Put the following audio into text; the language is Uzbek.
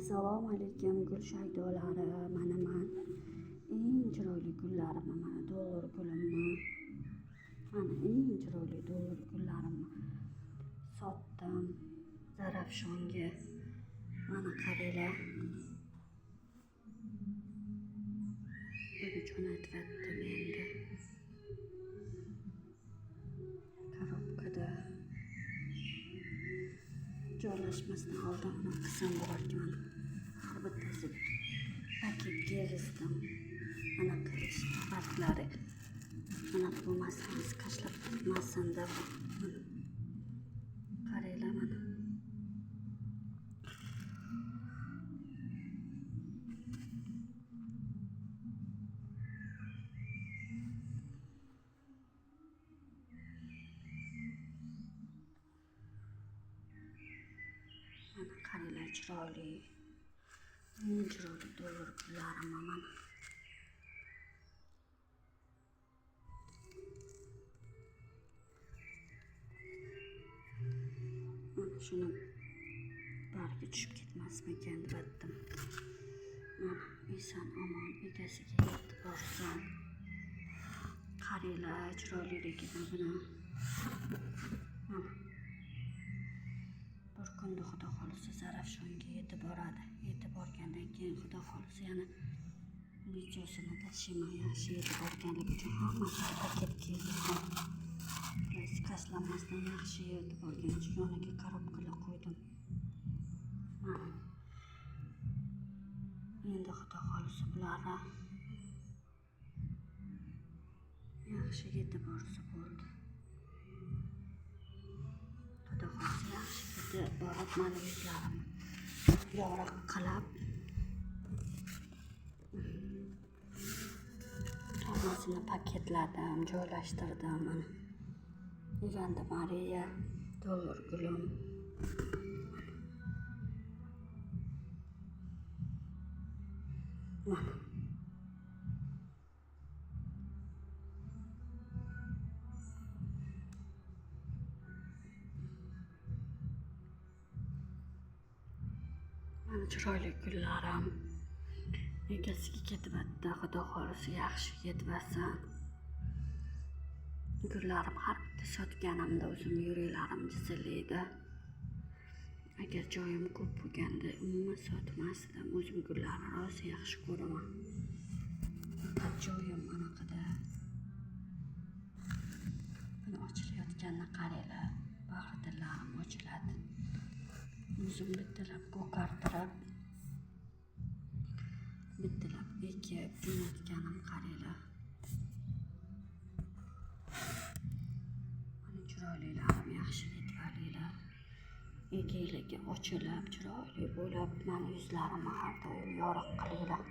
Assalomu alaykum gul shaydolari. Mana man eng chiroyli gullarimni, mana dollar gulimni, mana eng chiroyli dollar gullarimni sotdim Zarafshonga. Mana qaranglar. Buni jo'natyaptim endi. Korobkada joylashmasdan oldin uni qilsam bo'larkan. Har bittasiga paket kiygizdim. Anaqa barglari anaqa bo'lmasin, kashlab ketmasin deb. Qaranglar mana. Mana qaranglar chiroyli. Eng chiroyli dollar gullarim mana. Mana shuni bargi tushib ketmasmikan deb aytdim. Mana eson omon egasiga yetib borsin. Qaranglar chiroyliligini buni. Mana. Bir kunda Xudo xohlasa Zarafshonga yetib boradi. Yetib borgandan keyin Xudo xohlasa yana videosini tashlayman. Yaxshi yetib borganligi uchun hammasiga paket kiygizdim. Shikastlanmasdan yaxshi yetib borgan uchun yoniga korobkalar qo'ydim. Mana. Endi Xudo xohlasa bularni yaxshi yetib borsa bo'ldi. Xudo xohlasa yaxshi yetib borib mani yuzlarimni yorug' qilib hammasini paketladim, joylashtirdim mana. Ivanda Mariya, dollar gulim. Mana. Mana chiroyli gullarim. Egasiga ketyapti, Xudo xohlasa yaxshi yetvasin. Gullarim har bitta sotganimda o'zim yuraklarim jizillaydi. Agar joyim ko'p bo'lganda umuman sotmasdim. O'zim gullarni rosa yaxshi ko'raman. Faqat joyim anaqada. Buni ochilayotganini qaranglar. Bag'ri dillarim ochiladi. O'zim bittalab ko'kartirib, bittalab ekib jo'natganim qaranglar. Mana chiroylilarim yaxshi yetvalinglar. Egiligi ochilib, chiroyli bo'lib, mani yuzlarimni har doim yorug' qilinglar.